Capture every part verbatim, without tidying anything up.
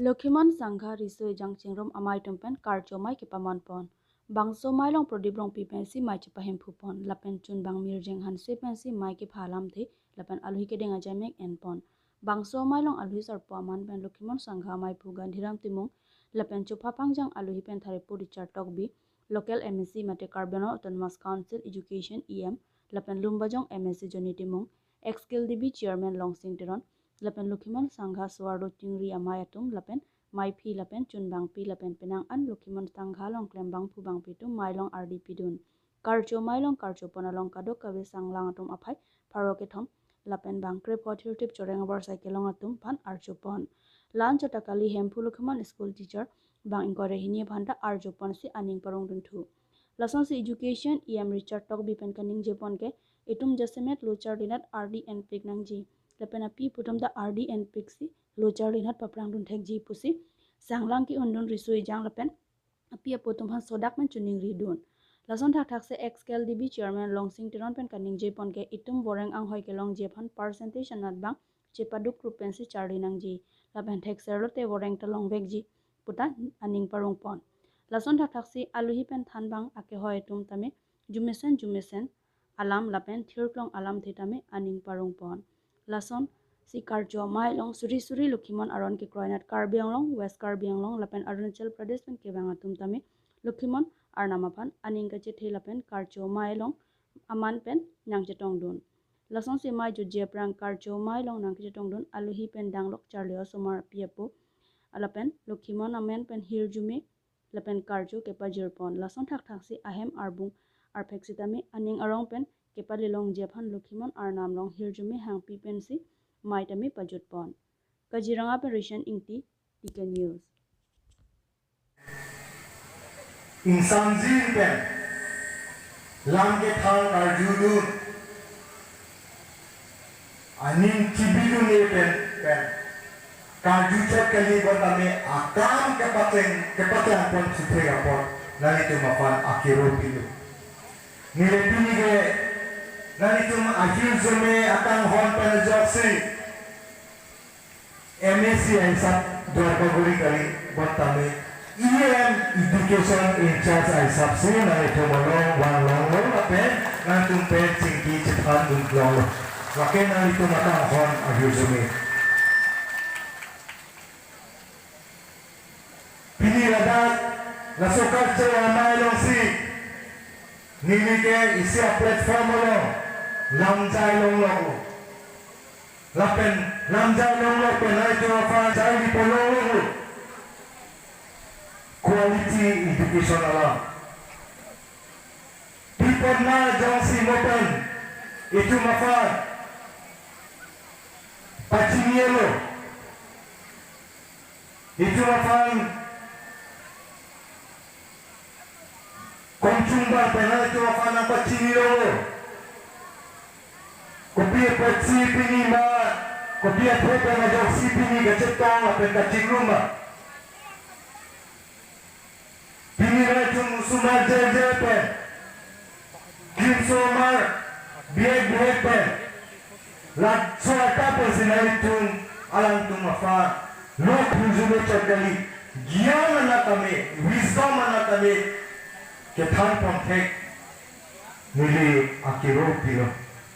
Lokhimon Sangha riso ejang chingrum amei atum pen karcho mei kepamon pon. Bangso mei along Prodip Rongpi pensi mei chepahemphu pon, lapen chunbang Mirjeng Hanse pensi mei kepha alamthe, lapen alohi kedeng ajaimek en pon. Bangso mei along alohi sarpo aman pen Lokhimon Sangha ameiphu Gandhiram Timung, lapen chopha pangjang alohi pen tharepo Richard Tokbi, local M A C mate Karbi Anglong Autonomous Council Education E M, lapen Lumbajong M A C Johnny Timung, ex K L D B chairman Longsing Teron, lapen Lokhimon Sangha Suarlo Chingri amei atum, lapen meiphi, lapen chunbangpi, lapen penang an Lokhimon Sangha along klembangphu bangpi atum mei along ardi pidun. Karcho mei along karcho pon along kadokave sanglang atum aphai pharo kethom, lapen bang krepho thirthip choreng abar sai kelong atum aphan archo pon. La-anchot ta kali, hemphu Lokhimon school teacher bang ingkoi ra hini aphan ta archo ponsi aning parongdunthu. Lasonsi Education E M Richard Tokbi pen kaningje pon ke, itum jasemet lo charlinat ardi enpik nangji, lapen api apo atum ta ardi enpiksi lo charlinat paprang dunthekji pusi sanglang ke-undun riso ejang lapen api apo atum aphan sodak pen choningri dun. Lason thakthaksi ex K L D B chairman Longsing Teron pen kaningje pon ke, itum voreng anghoi kelongji aphan percentage anat bang chepaduk rup pensi charli nangji, lapen thekser lote voreng ta longvekji puta aning parong pon. Lason thakthaksi alohi pen than bang akehoi atum tame jumesen jumesen alam lapen thirklong alamthe tame aning parong pon. Lasonsi karcho mei along suri suri Lokhimon aron kekroinat Karbi Anglong, West Karbi Anglong lapen Arunachal Pradesh pen kevang atum tame Lokhimon arnam aphan aning kachethe lapen karcho mei along aman pen nangchetongdun. Lasonsi mei jutji aphrang karcho mei along nangkachetongdun alohi pen danglok charli osomar api apo, lapen Lokhimon amen pen hirjume lapen karcho kepajir pon. Lason thakthaksi ahem arbung arphek sitame aning arong pen kepalelongji aphan Lokhimon arnam along hirjume hangpi pensi mei tame pajut pon. Kaziranga pen Rishan Ingti, T K News. Ingsamjin pen lam kethang karjudun, aning chibidun e pen pen karjuchot kali, bonta me akam kepateng kepateng pon sithe apot nanglitum aphan akero pilo. Neli pini ke nanglitum ahirjume akanghon pen ajoksi M A C aisap Duarbagori kali, bonta me E M education in charge aisapsi nanglitum along vanlonglo lapen nangtum pen chingki chephan dunlonglo. Lake nanglitum akanghon ahirjume. Pini ladak laso karcho amei alongsi neli ke isi a-platform along lamjai longlo. Lapen lamjai longlo pen ai to afa jai di polonglo. Quality education alam. Pi apot ma jongsi mo pen itum aphan pachinilo, itum aphan komchung ba pen itum aphan nangpachinilo. Kopi apotsi pini ma, kopi apot pen ajoksi pini kachetong lapen kachingrum ma. Pini nanglitum osomar jerjer pen, klimsomar bihek bihek pen, laso arta pensi nanglitum alangtum aphan lo hirjume chot kali, gyan anat tame, wisdom anat tame kethan pon thek neli akero pilo.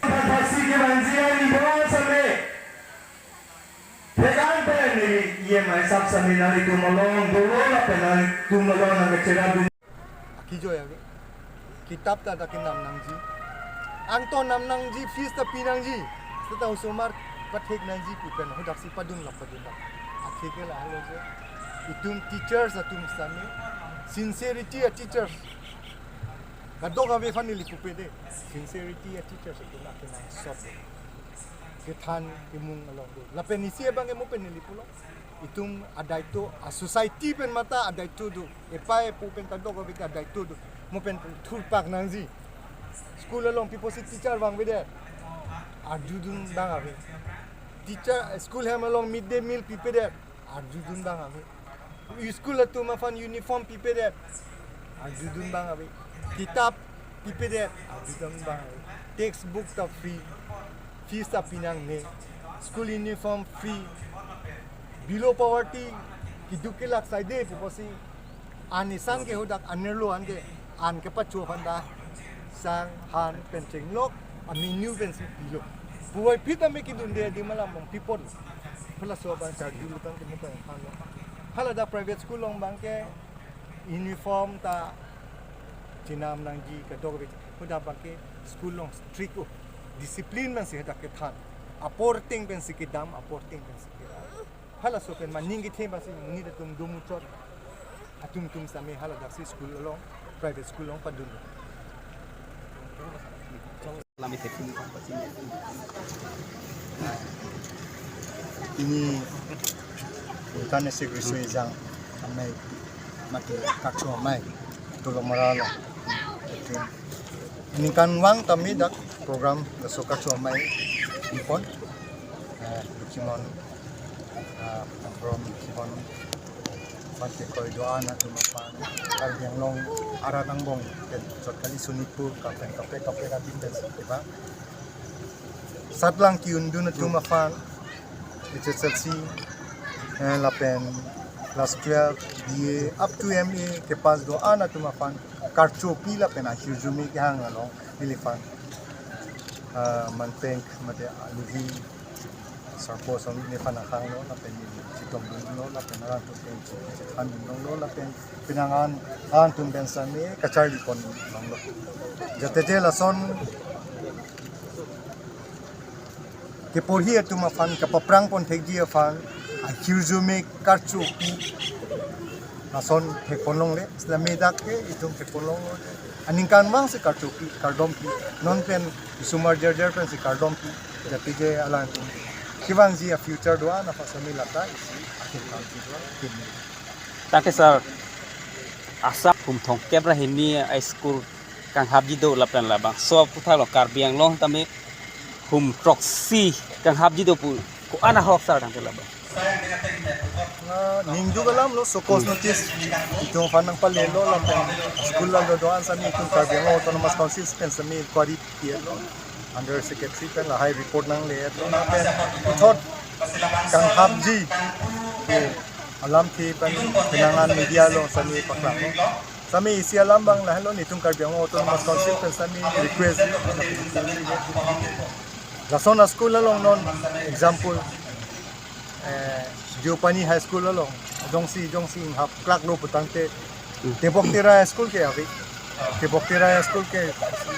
Phathasi kevangji arnivang same thek-an pen neli E M aisap same nanglitum along dolo lapen nanglitum along nangkachera dun. Akijoi ave. Kitap ta ta kenam nangji. Angton nam nangji, fees ta pi nangji. Seta osomar pathek nangji pu pen hodaksi padun lap padun lap. Akheke lahelo je. Itum teachers atum same sincerity a-teachers. Kadokave aphan neli pupede. Sincerity a-teachers atum akenangsot. Kethan kemung along do. Lapen isi abang ke mo pen neli pulo. Itum adaito, a-society pen mate adaito do. Epai epo pen kadokave adaito do. Mo pen thurpak nangji. School along pi apotsi teacher vangvedet, arjudun abang ave. Teacher, school hem along midday meal pipedet, arjudun abang ave. School atum aphan uniform pipedet, arjudun abang ave. Kitap pipedet, arjudun abang ave. Textbook ta free, fees ta pi nangne, school uniform free, below poverty keduk kelak saide pusi an isan ke hadak anerlo an ke an kepacho aphan ta sang han pen chenglok amenu pensi pilo. Puvoiphit tame kedunde adim alam along pipon. Halaso abang charju lutang ke muka aphan lo. Hala dak private school along abang ke uniform ta chenam nangji kadokave. Hadak abang ke school along strict o. Discipline pensi hadak kethan. Apor ting pensi kedam, apor ting pensi kedam. Halaso pen maning kethe pensi monit atum domuchot. Atum tum sitame hala daksi school along, private school along padun. Lami te pini pang pasi. Ini bukan esi grisui jang amai mati kacho amai tulung maralo. Ningkan vang tame dak program laso kacho amai pipon. Eh, Lukimon, ah, from Lukimon, Pante koi doan atum aphan, Karbi Anglong arat angbong pen chot kali Sonitpur, kapen kaprek kaprek adim pen siteba. Satlang ki-undun atum aphan, H S L C, eh, lapen class twelve, B A, up to M A kepass doan atum aphan karchopi lapen ahirjume kehang along neliphan, ah, manpeng mate aluhi sarpo ason nephan ahang lo, lapen neli chetongdun lo, lapen alantum pen chethandun lo, lapen penang an alantum pen sitame kacharli pon lo. Jate je lason keporhi atum aphan kapaprang pon thekji aphan ahirjume karchopi lason thek pon longle, sitame dak ke itum thek pon longle. Aningkan vang si karchopi, kardompi, non pen isomar jar jar pensi kardompi, jate je alantum kevangji a-future doan aphan sitame lata isi akhir kangsi doan kini. Thank you, sir. Assam hum thomkep ra hini a-school kanghapji do lapen labangso aputhak lo Karbi Anglong tame hum throksi kanghapji do pu ko-an ahok sar tangte labang. Ah, ningduk alam lo, show cause notice itum aphan nangpalelo lapen school along doan sitame itum Karbi Anglong Autonomous Council pen sitame inquiry pi-etlo. Under Secretary pen lahai report nangle-etlo lapen puthot kanghapji alamthe pen penang an media along sitame paklanglo. Sitame isi alam abang lahelo, netum Karbi Anglong Autonomous Council pen sitame request. Lason a-school along non example, eh, Deopani High School along jongsi jongsi inghap klak lo putangte, hmm, Tebok Tera High School ke ave. Tebok Tera High School ke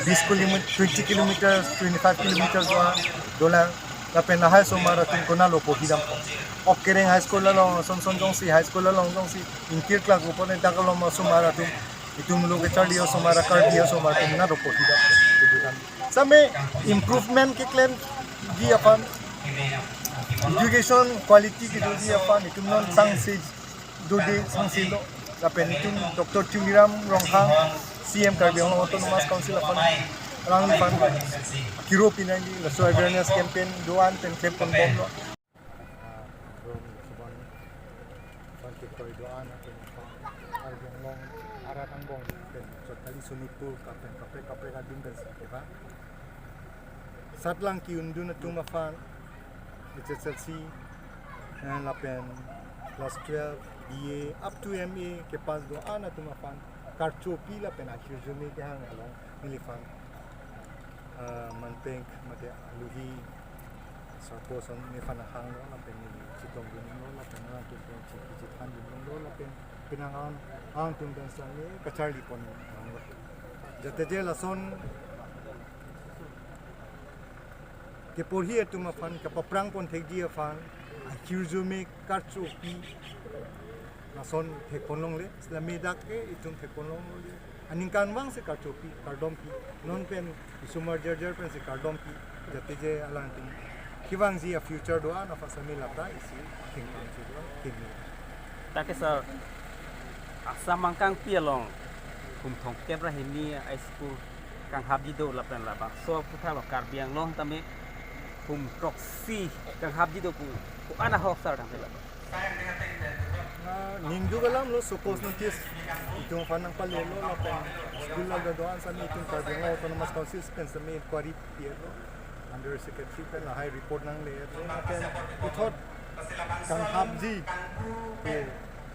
bis kilometer, twenty kilometers, twenty-five kilometers doan, dolang. Lapen lahai osomar atum konatlo pohidam? Ok Kereng High School along, son son jongsi High School along jongsi ingkir klak lo pon, dak along osomar atum, itum lo kacharli osomar, Karbi osomar atum natlo pohidam? Sitame improvement keklemji aphan, education quality kedoji aphan itum non sangse dode, sangse lo. Lapen itum Doctor Tuliram Ronghang, C M Karbi Anglong Autonomous Council aphan, alangliphan kiro pinangji, laso awareness campaign doan pen klem pon bomlo. Pante koi doan atum aphan, Karbi Anglong arat angbong pen chot kali Sonitpur, kapen kaprek kaprek adim pen siteba. Satlang ki-undun atum aphan, H S L C, eh, lapen class twelve, B A, up to M A kepass doan atum aphan karchopi lapen ahirjume kehang along neliphan, ah, manpeng mate aluhi sarpo ason nephan ahang lo, lapen neli chetongdun lo, lapen alantum pen chethandun lo, lapen penang an alantum pen sitame kacharli pon lo. Jate je lason keporhi atum aphan kapaprang pon thekji aphan ahirjume karchopi lason thek pon longle, sitame dak ke itum thek pon longle. Aningkan vang si karchopi, kardompi, non pen isomar jar jar pensi kardompi, jate je alantum kevangji a-future doan aphan sitame lata isi akhir kangsi doan kini. Thank you, sir. Assam Angkangpi along hum thomkep ra hini a-school kanghapji do lapen labangso aputhak lo Karbi Anglong tame hum throksi kanghapji do pu ko-an ahok sar tangte labang? Ah, ningduk alam lo, show cause notice itum aphan nangpalelo lapen school along doan sitame itum Karbi Anglong Autonomous Council pen sitame inquiry pi-etlo. Under Secretary pen lahai report nangle-etlo lapen puthot kanghapji ke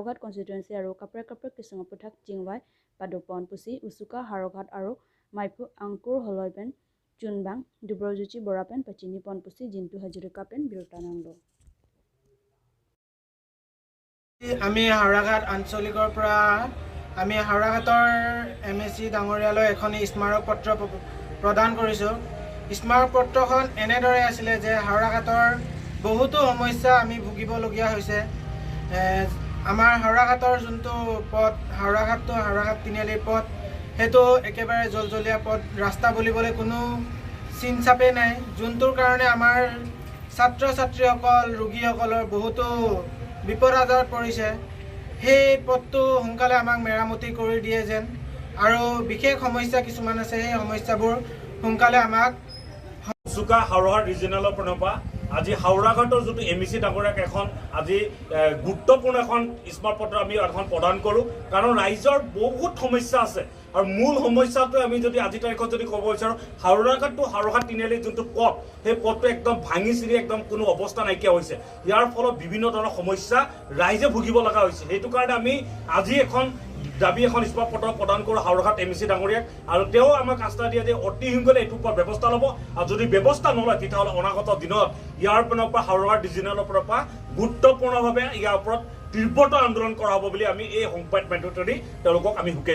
Howraghat constituency aro kaprek kaprek kesung aphuthak chingvai padopon pusi Usuka Howraghat aro Maiphu Angkur Holoi pen chunbang Dubrojyoti Bora pen pachinipon pusi Jintu Hazarika pen birta nanglo. আমি হাওৰাঘাট আঞ্চলিকৰ পৰা আমি হাওৰাঘাটৰ M A চি ডাঙৰীয়ালৈ এখন স্মাৰক পত্ৰ প্ৰ- প্ৰদান কৰিছোঁ। স্মাৰক পত্ৰখন এনেদৰে আছিলে যে হাওৰাঘাটৰ বহুতো সমস্যা আমি ভুগিবলগীয়া হৈছে। এ, আমাৰ হাওৰাঘাটৰ যোনটো পথ, হাওৰাঘাট to হাওৰাঘাট তিনিআলিৰ পথ, সেইটো একেবাৰে জলজলীয়া পথ, ৰাস্তা বুলিবলৈ কোনো চিন চাপেই নাই, যোনটোৰ কাৰণে আমাৰ ছাত্ৰ ছাত্ৰীসকল, ৰোগীসকলৰ বহুতো বিপদ আজাৰত পৰিছে। সেই পথটো সোনকালে আমাক মেৰামতি কৰি দিয়ে যেন, আৰু বিশেষ সমস্যা কিছুমান আছে, সেই সমস্যাবোৰ সোনকালে আমাক উচুকা হাওৰাঘাট ৰিজনেলৰ ফালৰ পৰা আজি হাওৰাঘাটৰ যিটো এম ই চি ডাঙৰীয়াক এখন আজি, এ, গুৰুত্বপূৰ্ণ এখন স্মাৰক পত্ৰ আমি এখন প্ৰদান কৰোঁ। কাৰণ ৰাইজৰ বহুত সমস্যা আছে আৰু মূল সমস্যাটো আমি যদি আজিৰ তাৰিখত যদি ক'ব বিচাৰোঁ, হাওৰাঘাট to হাওৰাঘাট তিনিআলিৰ যোনটো পথ, সেই পথটো একদম ভাঙি চিৰি একদম কোনো অৱস্থা নাইকিয়া হৈছে। ইয়াৰ ফলত বিভিন্ন ধৰণৰ সমস্যা ৰাইজে ভুগিব লগা হৈছে। সেইটো কাৰণে আমি আজি এখন দাবী এখন স্মাৰক পত্ৰ প্ৰদান কৰোঁ হাওৰাঘাট এম ই চি ডাঙৰীয়াক, আৰু তেওঁ আমাক আশ্বাস দিয়ে যে অতি সোনকালে এইটোৰ ওপৰত ব্যৱস্থা ল'ব, আৰু যদি ব্যৱস্থা নলয় তেতিয়াহ'লে অনাগত দিনত ইয়াৰ পিনৰ পৰা হাওৰাঘাট ৰিজনেলৰ ফালৰ পৰা গুৰুত্বপূৰ্ণভাৱে ইয়াৰ ওপৰত তীব্ৰতৰ আন্দোলন কৰা হ'ব বুলি আমি এই সংবাদ মাধ্যমেদি তেওঁলোকক আমি হুকে